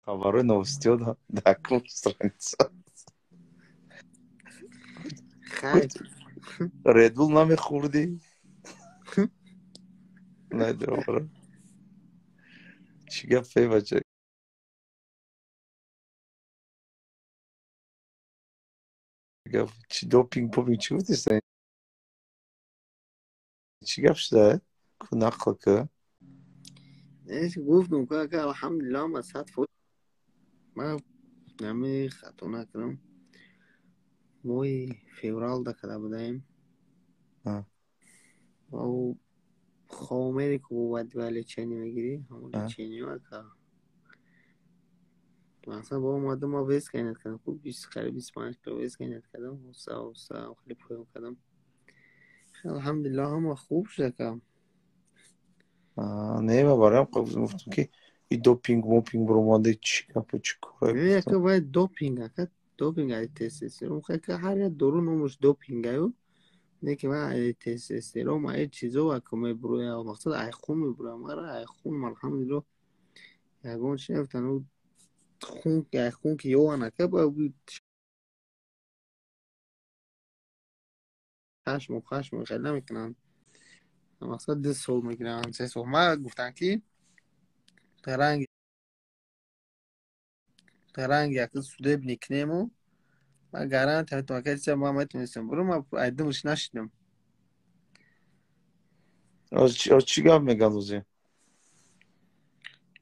Хабарои новостиҳо дар кум страница. Хайр. Red Bull намехӯрдӣ? Надорам. Чӣ гапе, бача? Гап чӣ, допинг попинг чӣ гуфтиста? Чӣ гап шуда? Ку нақл ка. Гуфтум ка, алҳамдулиллаҳ, ма 100%. Ман нами хато накунам. Моҳи февралда када будаем. Ва ӯ хомере ку бо лечение мегирӣ, ҳамон лечение ака. Масалан, бо омадам, ма вес гонять кардам. Хуб, 20, қариб 25 кило вес гонять кардам. Оста оста хеле поён кардам. Алҳамдулиллаҳ, ҳама хуб шуд, ака. Не, ма бароям гуфтам, ки и допинг мопинг баромада, чӣ гапу, чӣ кора. Не, ака, бояд допинг, ака, допинг ай тестостерон, ака, ҳар як дору номаш допинг аю. Не ки ман ай тестостерон, ай чизо, ака, мебуроя, мақсад ай хун мебуроя, мара ай хун, алҳамдулиллаҳ, ягон чи нагуфтан, ӯ хун, ай хун ки ёван, ака, ба 6 моҳ, 8 моҳ хеле намекунанд. Мақсад 2 сол мегиранд, 3 сол. Ма гуфтам, ки ранг яка судебный кунему, ма гарантия метавонам, ака, чиза ма метавонистам бурам, ма ай думаш нашидам. Чӣ гап мегӯянд ози?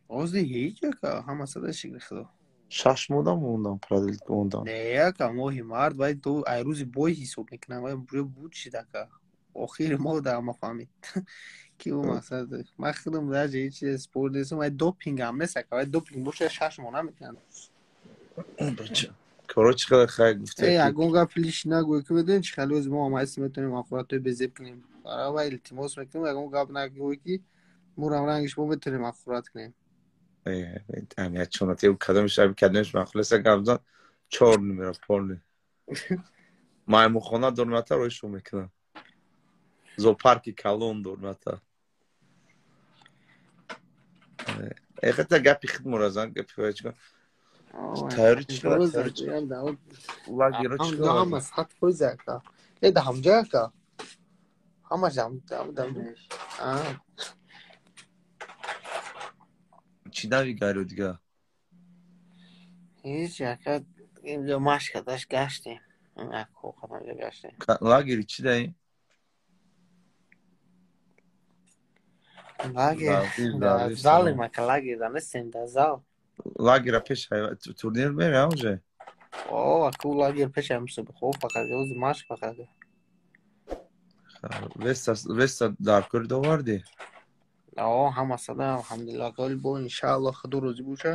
Ози ҳеҷ, ака, ҳама сада, шукри худо. 6 моҳ мондам, продлить мондам. Не, ака, моҳи март вай то ай рӯзи бой ҳисоб мекунам, вай буд шид, ака. Охири моҳ да ма фаҳмид, ки ӯ мақсад ман худам даже ҳеҷ спорт нестам, вай допинг ҳам нест, ака, вай допинг боша, 6 моҳ намекунанд. Коро чӣ қадар хайр гуфта. Э, ягон гап лиш нагӯй, ки медонӣ чӣ хеле ози мо ҳам ҳастем, метавонем ахборатҳои безеб кунем. Барои вай илтимос мекунем, ягон гап нагӯй, ки мурам рангиш мо метавонем ахборат кунем. Аҳамият чунат кадомиш кадомиш махлиса гап зан, чор номера полный маймунхона дормата роишо мекунам, зоопарки калон дормата. Эхата гапи хидмора зан, гапи тайёри чӣ қадар, лагеро чӣ қадар? Ҳама 100%, ака. Э, да ҳамҷа, ака, ҳамаш Чӣ нави гарё дига? Ҳеҷ, ака, инҷо машқ кардаш гаштем, гаштем. Лагери чӣ даи? Лагер залем, ака, лагер да нестем, да зал. Лагера пеш турнир мерам уже? О, ака, лагер пеш мусобиқаҳо фақат, ози машқ фақат. Веса дар кори довардӣ? О, ҳама сада, алҳамдулиллаҳ, голи бо иншааллоҳ, худо розӣ боша.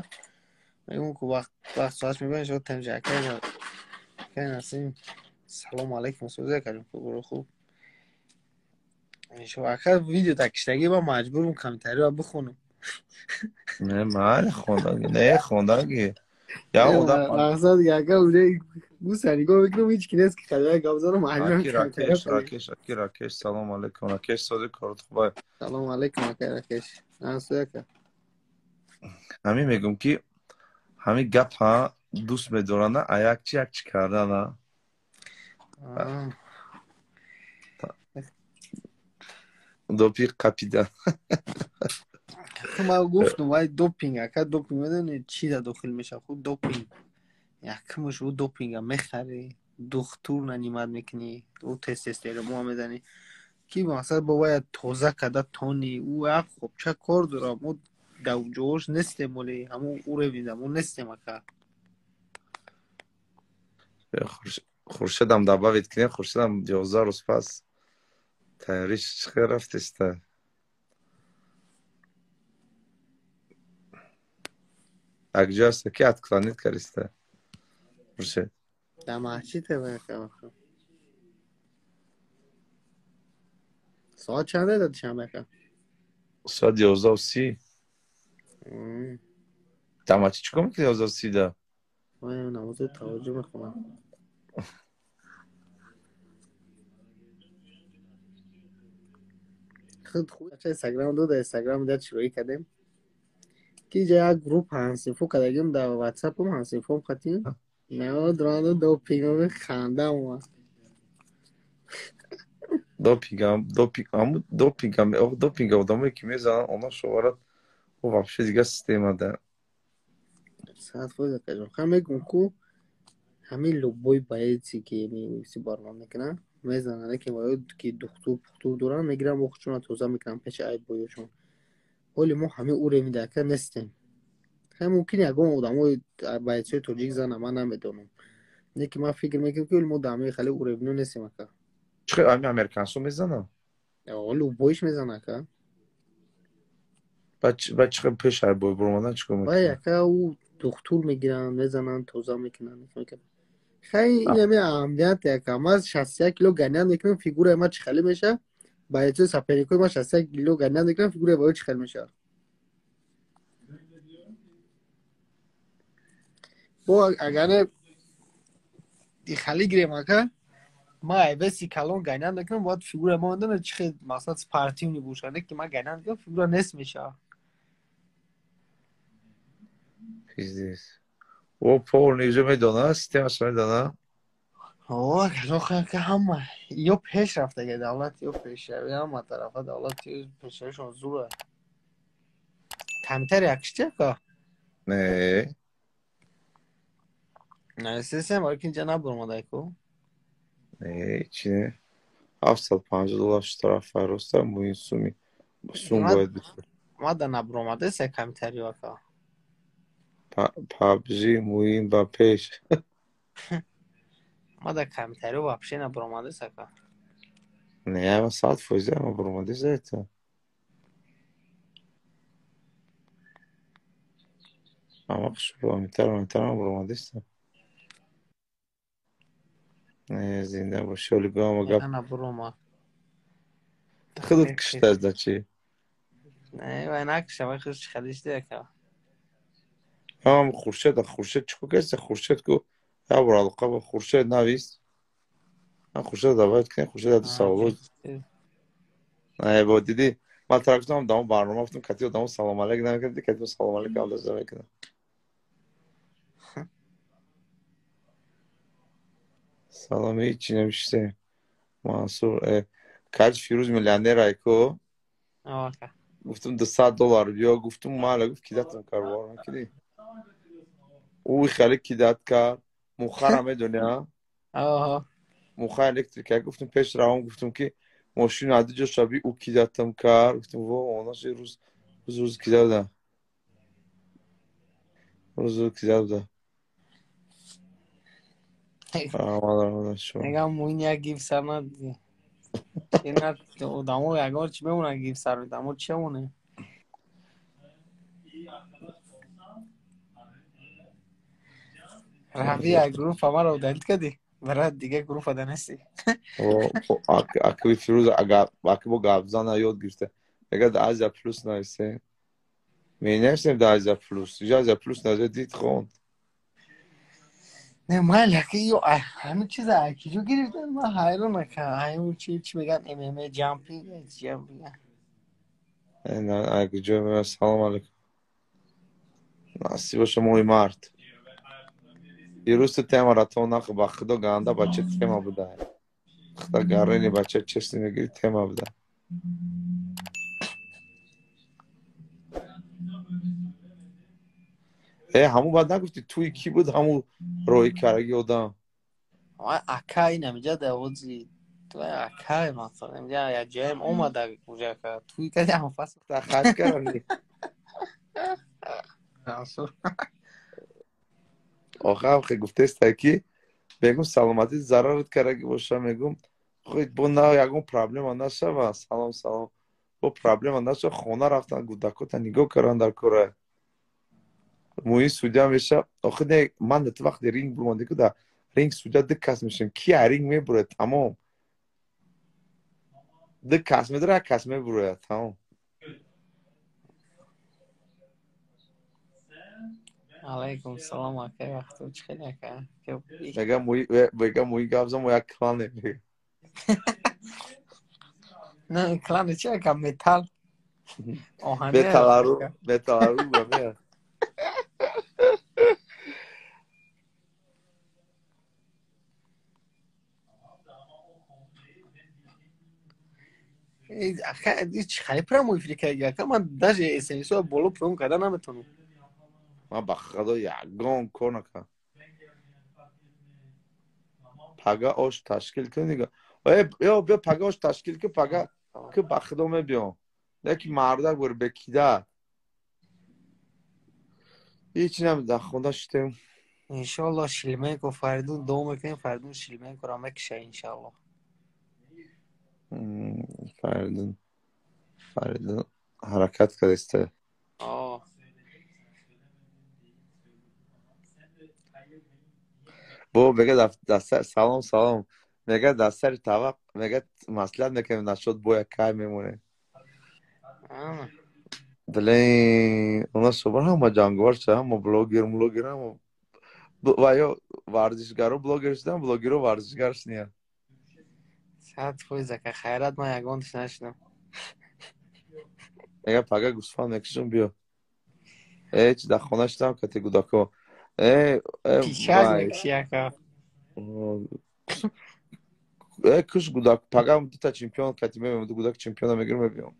Мегӯм, ку вақт вақт соат мебарем, иншоаллоҳ темҷа. Акай Насим, салому алайкум, сӯза кардем, хуб хуб. Иншоаллоҳ, ака, видео такиштагӣ ба маҷбурм комментариро бихонам. Не, майли, хондаги, не, хондаги. Я одам мақсад, ака, уже гуса нигоҳ мекунам, ҳеҷ ки нест, ки хеле гап занам. Аки Ракеш, Ракеш, аки Ракеш, салому алайкум, Ракеш, сози корот хубай. Салому алайкум, ака Ракеш. Ака. Ҳамин мегӯм, ки ҳамин гап ҳа дӯст медоранда, а як чи як чи кардана. Допинг қапида. Ман гуфтум, вай допинг, ака, допинг медони чӣ да дохил мешавад? Худ допинг якумаш ӯ допинга мехарӣ, духтур нанимать мекунӣ, ӯ тестостеронмо мезанӣ, ки мақсад бо вая тоза карда тони, ӯ як хобча кор дора. Мо дар ҷоҳош нестем, оли ҳамон уровень мо нестем, ака. Хуршедам добавить кунем. Хуршедам 11 рӯз пас тайёриш чӣ хел рафтеста? Акҷо аста, ки отклонить кардиста, Хуршед? Дар масҷид. Соат чанде дар Душанбе, ака? Соат 11:30. Дар масҷид чӣ кор мекунӣ 11:30 да? Намози таваҷҷӯ мехонам. Худ инстаграм дода, инстаграм да чироӣ кардем. Ки ҷа як групп ҳансифо кардагим дар ватсапам, ҳансифом хати наодранда допинг хандам омад. Допингам, допинг, ҳаму допингам, допинга одамое ки мезананд, онҳо шоварад, о вообще дигар система да. 100% акаҷон. Ха мегӯм ку ҳамин любой боеце ки UFC баромад мекунад, мезананд, лекин бояд ки духтур пухтур доранд, мегиранд, вохчона тоза мекунанд пеши айб боёшон. Ҳоли мо ҳамин уровень да ака нестем. Хай мумкин ягон одамои бойцои тоҷик зана, ман намедонам. Лекин ман фикр мекунам ки ҳоли мо дар ҳамин хеле уровень нестем ака. Чӣ ҳами американсо мезананд? Любойш мезана ака. Баъд чӣ пеш айб бой баромадан чӣ кор Вай мекунанд? Ака, ӯ духтур мегиранд, мезананд, тоза мекунанд. Хай ин ҳами аҳамияте ака. Ман 61 кило гонять мекунам, фигураи ман чӣ хеле меша? Бойцои соперникои ман 61 кило гонять мекунам, фигураи боё чӣ хеле меша? Бо агар хали гирем ака, ман ай веси калон гонять мекунам, бояд фигураи ма медона чӣ хел мақсад спортивный боша. Не ки ман гонять мекунам, фигура нест мешава. Пиздец. О полный уже медона, системаша медона. О, ака, ҳама ё пеш рафтага давлат, ё пешравӣ ҳама тарафа давлат ё пешравишон зура. Камтар якшти ака? Не. Естественно, барои ки инҷа набуромада ку. Не, чӣ не. 750 доллар штраф роста муин суми. Сум бояд битад. Ма да набуромадеса камтари ака. PUBG муин ба пеш. Ма да камтари вообще набуромадеса ака. Не, ма 100% ма буромадеса это. Ама хушбу амитар амитар ма буромадеса. Не, зинда боши, оли гама гап. Набурома. Худат киштаз да чӣ? Не, вай накиша, вай худ чӣ хелишти ака. Ҳам Хуршед, Хуршед чӣ кор Хуршед ку як бор алоқа бо Хуршед навист. Хуршед давайт кунем, Хуршед ду саволо. Не, бо дидӣ, ман тараф гуфтам, дамо барнома гуфтам, кати одамо салом алейк намекунад, кати салом алейк ҳам даст намекунад. Салом ҳеҷ навиште. Мансур, каҷ Фирӯз миллионер айко. Гуфтам $200 биё, гуфтам мала, гуфт кидатам кар бовар накидӣ. Ӯ хеле кидат кард. Мухара медони, а? Муха электрика. Гуфтам пеш равам, гуфтам ки мошину ади ҷо шаби ӯ кидатам кард. Гуфтам во, онаш рӯз рӯз рӯз кида буда. Рӯз рӯз кида буда. Мегам муин як гиф сар надидӣ. Одамо ягон чӣ мемонанд гиф сар одамо чӣ монем? Рафи як группа маро удалить кардӣ? Брат, дига группа да нестӣ. Акби Фирӯз аки бо гапзана ёд гирифта. Мегӯяд Азия Плюс нависем. Менависем да Азия Плюс. Иҷа Азия Плюс нависе дид хонд. Не, майли аки ё ҳамин чиза акиҷо гирифтан, ман ҳайрон ака. Ҳамин чи чи мегӯянд ММА ҷампинг, ҷампинг. Акиҷо салом алейкум. Насиб боша моҳи март. Дирӯз ту тема ратон нахӯ, ба худо ганда бача тема буда. Худо гарини бача честно мегирӣ тема буда. Э, ҳамун баъд нагуфтӣ туи кӣ буд ҳамун роҳи кардаги одам? Ака ин ҳамиҷа давози ака масалан ҳамиҷа як ҷоям омада уже ака туи кади ҳам фасл хаҷ карани. Охам хе гуфтеста ки мегум саломатӣ зарарат кардаги боша, мегум худ бо на ягон проблема нашава. Салом, салом. Бо проблема нашава, хона рафтан гудакота нигоҳ кардан дар кора. Муин судья меша. Охир не, ман дар вақти ринг бурмонде ку дар ринг судья ду кас мешавем. Ки а ринг мебурад тамом. Ду кас медора, як кас мебурояд тамом. Алайкум салом ака, вақту чӣ хеле ака? Мегам муи гап зан, мо як клане. Не, клане чи ака, металл. Беталару, беталару ба. Хай прямой эфир кайга, ака ман даже СМС-о боло пӯм карда наметавонам. Ман ба худо ягон кор накардам. Пага ош ташкил кун дига. Ё биё пага ош ташкил кун, пага ки ба худо мебиём. Яки мардак бур бекида. Ҳеч нам дар хона шитем. Иншоаллоҳ Шилменко Фаридун дуо мекунем, Фаридун Шилменкоро мекиша иншоаллоҳ. Фаридун Фаридун ҳаракат кардааст. Бо мега дар салом салом мега дар сари тавақ мега маслиҳат мекунем нашуд боя кай мемонем. Блин, у нас шумо ҳама ҷанговар шуда, ҳама блогер, блогер, ҳама ва ё варзишгаро блогер шудан, блогеро варзишгар шуданд. 100% ака, хайрат ман ягонташ нашудам. Мега пага гӯсфанд мекушам биё. Э, чи дар хона шудам кати гудако. Э, э, Пишак мекуши ака. Э, куш гудак, пага дута чемпион кати мебиём, ду гудак чемпиона мегирам мебиём.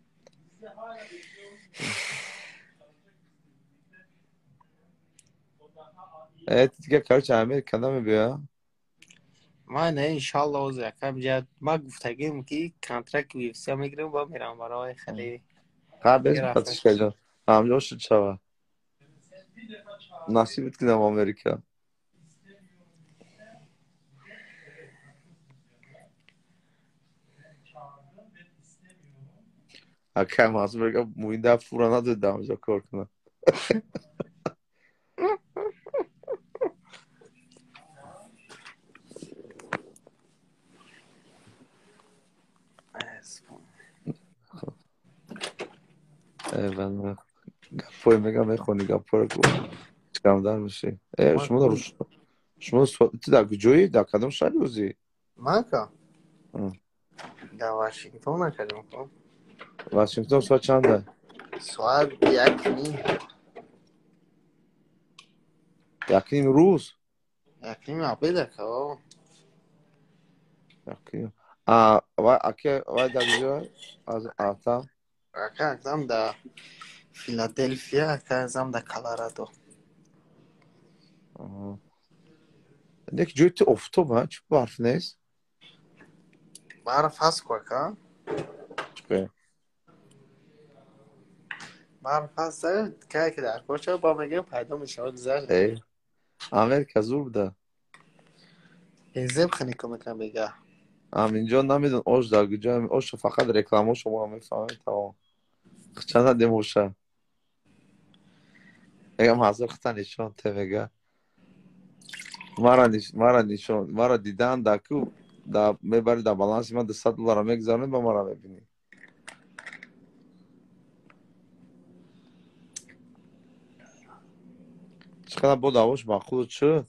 Э, дига короче Америка намебиёя? Ман не, иншаллоҳ оз якам ҷа ма гуфтагим ки контракт UFC мегирам ба мерам барои хеле. Ха, без батишка ҷон. Ҳамҷо шуд шава. Насибат кунам Америка. Акай Мансур мега муинда фура надод дар онҷо кор кунам. Гапҳое мегам мехонӣ гапҳоро чикамдар мешӣ. Э, шумо шумо ту дар куҷоӣ? Дар кадом шаҳри ӯзӣ? Ман ка? Дар Вашингтон накардем ко. Вашингтон соат чанда? Соат 1:30. 1:30 рӯз? 1:30 обед ака. 1:30. А, вай аке, вай дар куҷо? Аз ата? Ака, акзам дар Филаделфия, ака азам дар Колорадо. Нек ҷои ту офтоб, ҳа? Чӣ барф нест? Барф ҳаст ку ака? Чӣ? Барф ҳаст, кай ки дар кор шава, ба мегӯям пайдо мешавад зар. Э, Америка зур буда. Безеб хани ку мекунам бега. Аминҷон намедон ош дар куҷо, ош фақат рекламаҳо шумо мефаҳмед тамом. Хча надем оша. Мегам ҳазор хата нишон те мега. Мара нишон, мара дидан да ку да мебари да баланси ман $200 мегузаронӣ ба мара мебинӣ. Чӣ қадар бо давош маъқул шуд?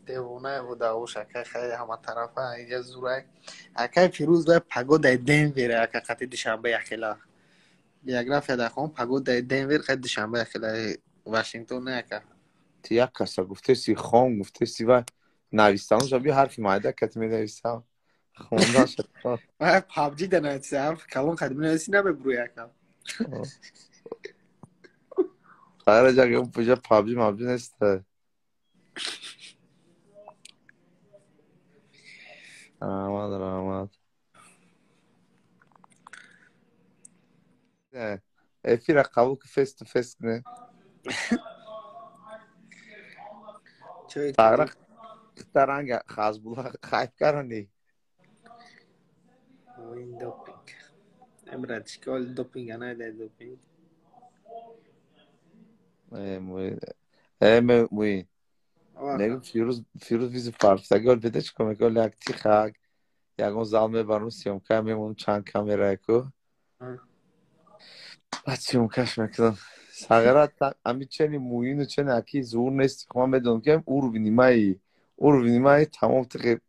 Девонае бо давош ака, хеле ҳама тарафа инҷа зурай. Акай Фирӯз бай паго дар Денвер ака қати Душанбе яхела. Биография дар хон паго дар Денвер қати Душанбе яхела Вашингтон не ака. Ти як каса гуфтеси хон гуфтеси ва навистаноша би ҳарфи майда кати менависам. Хондаша. Вай PUBG да нависа, ҳарфи калон қати менависи намебурӯй ака. Хайра ҷа пуҷа PUBG мабҷи нест. Раҳмат, раҳмат. Эфира қабул ки face to face кунем. Тағра таранга Хазбулла хайф карани. Муин допинг. Братишка, оли допинг анайдай допинг. Э, муин. Э, муин. Мегӯм Фирӯз визи фарфтаги ол беда чикор мекунад? Як тихак, ягон зал мебарам, съёмка мемонам чанд камерае ку. Баъд съёмкаш мекунам. Сағира ами чени муину чени аки зур нест. Ман медонам ки уровни маи тамом тиқи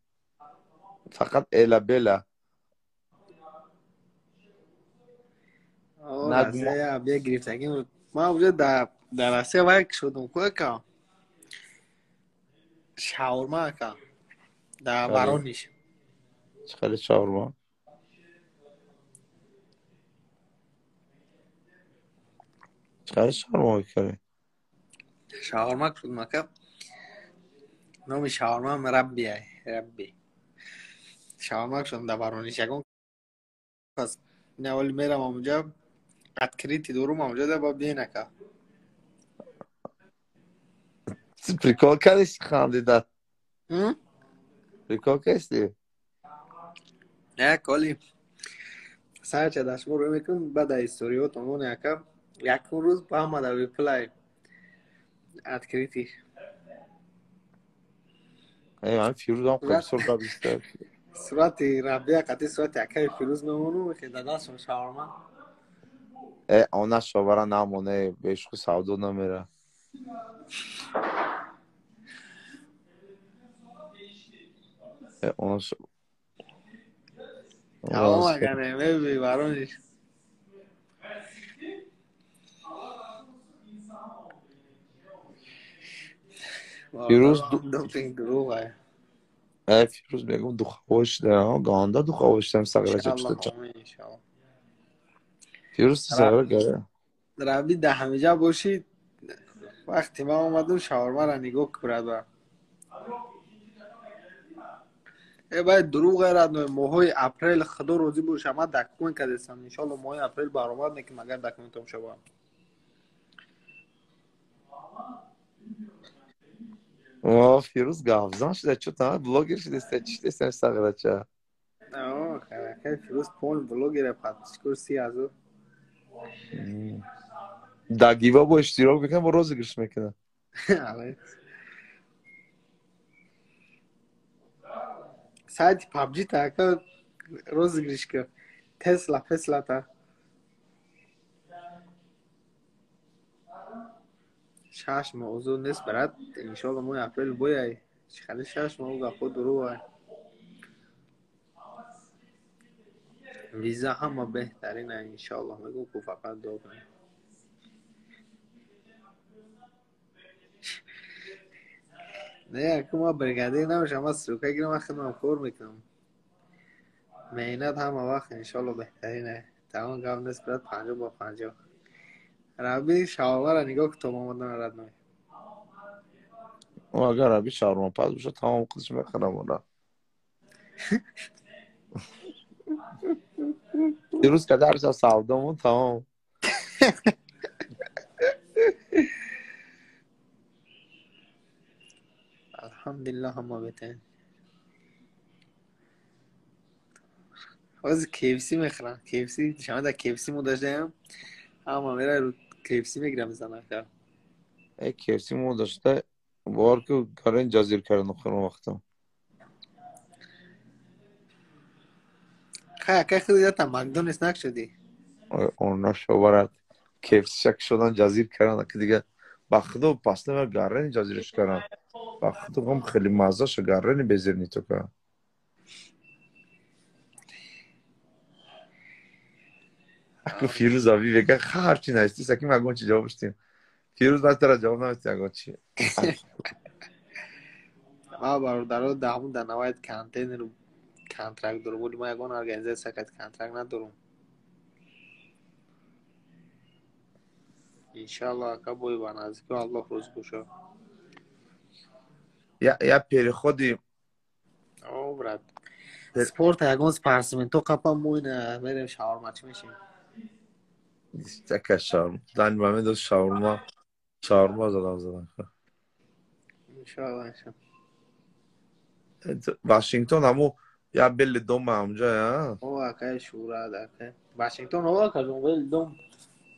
фақат эла бела. Россия бия гирифтагим. Ман уже дар Россия вай шудум кӯка. Шаурма ака. Дар Воронеж. Чӣ хеле шаурма? Чӣ хеле шаурма кардӣ? Шаурма шудум ака. Номи шаурмаам Рабби ай, Рабби. Шаурма шудум дар Воронеж. Ягон кас навали мерам онҷа открытый дорум онҷа да ба биен ака. Прикол кардӣ хандида? Прикол кардӣ? Не, коли. Сарча дар шумо рӯй мекунам, баъд дар историётон моне ака. Якум рӯз ба ҳама дар виплай открытый. Эй, Фирӯзам бисёр гап иста. Сурати Рабия қати сурати акаи Фирӯз мемонум, ки дадашон шаурма. Э, она шовара намоне, бешху савдо намера. Э, она Тамом агане, меби Воронеж. Фирӯз допинг дурӯғ ай. Э, Фирӯз мегум духовой шуда, ганда духовой шудам сағира чӣ. Фирӯз сағира гара. Раби дар ҳамиҷа бошӣ, вақте ман омадам шаурмаро нигоҳ кунад ба. Э, баъд дурӯғ ай родной, моҳои апрел худо розӣ боша, ман документ кардастам. Иншоалло моҳои апрел баромад мекунам, агар документам шавад. О, Фирӯз гапзан шуда, чӣ та блогер шудеста, чӣ шудеста сағирача? О, акаи Фирӯз пол блогер, подписчикош 30,000. Дар гива бо иштирок мекунад, бо розыгрыш мекунад. Сайти PUBG та ака розыгрыш ка. Тесла, Песла та. 6 моҳ озод нест брат, иншоалло моҳи апрел бояй. Хали 6 моҳ гапҳо дурӯғ ай. Виза ҳама беҳтарин ай иншоалло, мегӯм ку фақат дуо кунед. Не, ака ман бригадир набошам, ман ссылка гирам, ман худам кор мекунам. Меҳнат ҳама вақт иншоалло беҳтарин ай. Тамом гап нест брат, 50 ба 50. Раби шаурмаро нигоҳ кун то омадан родной. О, агар Раби шаурмапаз бошад, тамом худаш мехарам ора. Фирӯз кадар ша савдомон тамом. Алҳамдулиллаҳ ҳама беҳтарин. Ҳозир KFC мехӯрам. KFC, шама дар KFC мо доштаем. Ҳама мера KFC мегирам мезанам ака. Э, KFC мо дошта, бовар ку гарен ҷазир кардан охирон вақто. Хай акай худ ята Макдональдс накшудӣ? Она шоварат. KFC шак шудан ҷазир кардан, ки дига ба худо пас нама гарени ҷазирш кардан. Ба худо гом хеле маззаша гарени безирни то ка. Аку Фирӯз ави вега ҳарчи наисти, саки ягон чи ҷавоб штим. Фирӯз ман тара ҷавоб намедиҳам ягон чи. Ман бародаро дар ҳамун дар навайд контейнер контракт дорум, вале ман ягон организатсия кад контракт надорум. Иншоалло ака бой ба наздику Аллоҳ розӣ бошад. Я переходи. О, брат. Спорта ягон спортсменто қапам моина мерем шаурмачӣ мешем. Така шаурма. Дан момент шаурма. Шаурма задам. Иншоалло, иншоалло. Вашингтон ҳаму я Белый дом ҳамҷа, я? О, акай шура, акай. Вашингтон о, ака Белый дом.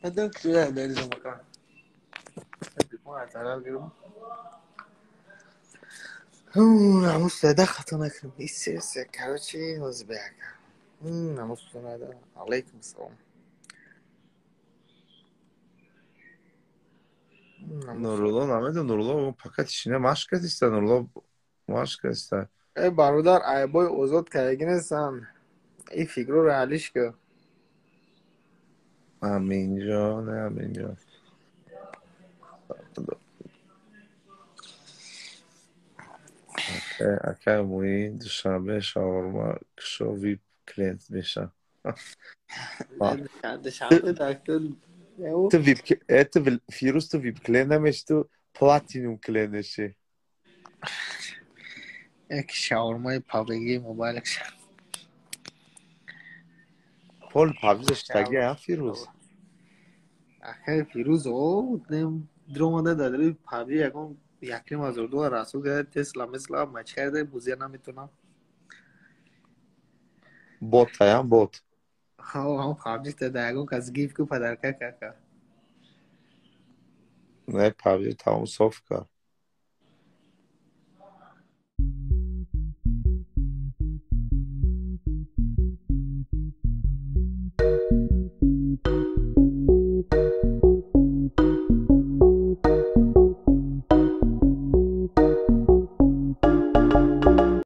Это куда Белый дом ака? Намус сада хато накунем. Исе, короче, ҳозир бе ака. Намус сада. Алейкум салом. Нурулло намедонам, Нурулло пока тишина машқ кардиста, Нурулло машқ кардиста. Э, бародар, айбой озод кардагӣ нестан. И фикрро алиш кун. Аминҷон, Аминҷон. Акай Муин, Душанбе шаурма кушо, вип клиент меша. Душанбе дактор. Ту вип, ту Фирӯз, ту вип клиент намеши, ту платинум клиент меши. Як шаурмаи пабги мобайлак. Пол пабги заштаги, а Фирӯз? Акай Фирӯз, о, дромада дар пабги ягон 1,5 ҳазор доллар расо карда, Тесла месла мач карда, бозия наметонам. Бот таям, бот. Ҳам пабги та ягон кас гифт ку, подарка кака. Не, пабги тамом соф кард.